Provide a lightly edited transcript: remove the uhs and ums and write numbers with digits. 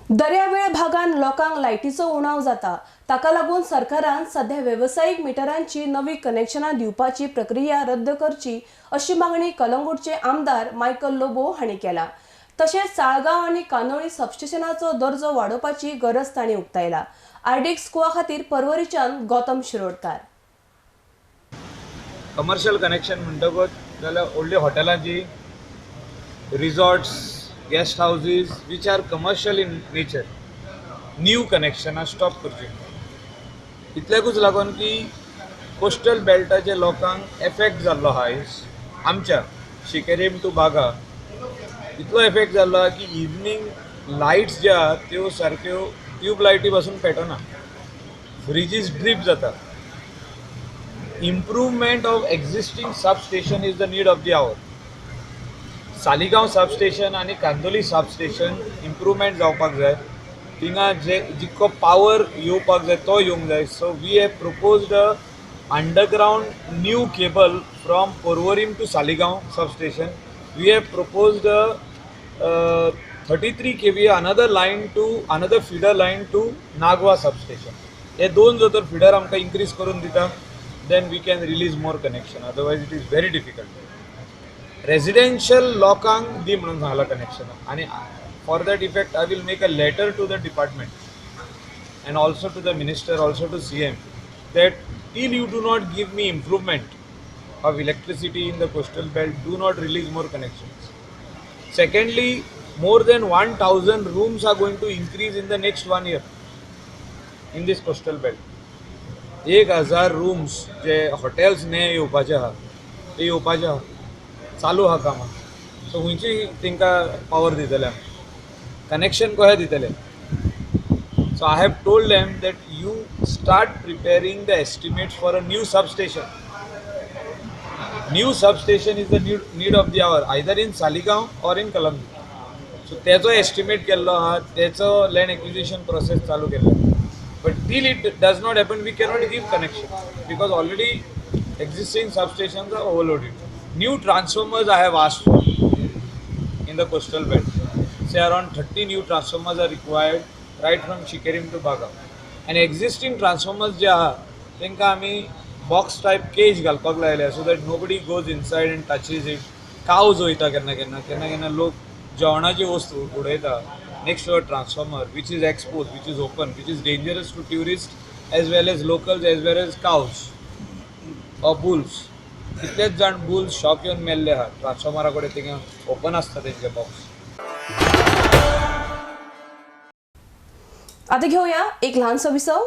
दर्यावेळ भागान लोकांक लायटीचो उणाव जाता. ताका लागून सरकारान सध्या वेवसायीक मिटरांची नवी कनेक्शनां दिवपाची प्रक्रिया रद्द करची अशी मागणी कलंगूटचे आमदार मायकल लोबो हांणी केला. तशेंच साळगांव आनी कांदोळी सबस्टेशनाचो दर्जो वाडोवपाची गरज तांणी उक्तायला. आरडीएक्स गोवा खातीर परवरीच्यान गौतम शिरोडकार. कमर्शियल कनेक्शन म्हणटकूच जाल्यार व्हडली हॉटेलांची, resorts, guest houses which are commercial in nature, new कनेक्शनां stop करची. इतल्याकूच लागून की कोस्टल बेल्टाचे लोकांक एफेक्ट जाल्लो आहा. आमच्या शिकेरीम टू बागा इतलो एफेक्ट जाल्लो आहा की इवनींग लायट्स ज्यो आहा त्यो सारक्यो ट्यूब लायटी पासून पेटना, फ्रिजीस ड्रीप जाता. Improvement of existing substation is the need of the hour. Saligao substation आनी कांदोली सबस्टेशन इम्प्रूवमेंट जावपाक जाय. थिंगा जे जितको पावर येवपाक जाय तो येवंक जाय. So we have proposed a underground new cable from Porvorim to Saligao substation. We have proposed 33 kV another line to another feeder line to Nagwa substation. हे दोन जर तर फिडर आमकां इन्क्रीज करून दिता, then we can release more connection, otherwise it is very difficult. Residential लोकांक दी म्हणून सांगलां कनेक्शन आनी for that effect I will make a letter to the department and also to the minister, also to CM, that till you do not give me improvement of electricity in the coastal belt, do not release more connections. Secondly, more than 1000 rooms are going to increase in the next one year in this coastal belt. 1000 rooms J hotels ने येवपाचे आहा ते येवपाचे आहा, चालू आहा कामां. So खुंयची तांकां पावर दितले आमी, कनेक्शन कशें दितले? So I have told them that you start preparing the estimates for a new substation. New substation is the need of the hour, either in Saligao or in Calangute. So तेचो estimate केल्लो आहा, तेचो land acquisition process चालू केल्लो, but till it does not happen we cannot give connection because already existing substations are overloaded. New transformers I have asked for in the coastal belt. Say around 30 new transformers are required right from Shikerim to Baga. And existing transformers जे आहा तांकां आमी box type cage घालपाक लायल्या so that nobody goes inside and touches it. Cows वयता केन्ना केन्ना, केन्ना केन्ना लोक जेवणाची वस्तू उडयता next to a transformer which is expose, which is open, which is dangerous to tourist as well as locals as well as cows or bulls. कितलेच जाण बुल्स शॉक येवन मेल्ले आहा ट्रान्सफॉर्मरा कडेन, थिंगा ओपन आसता तेंचे बॉक्स. आता घेऊया एक लहानसो विसव.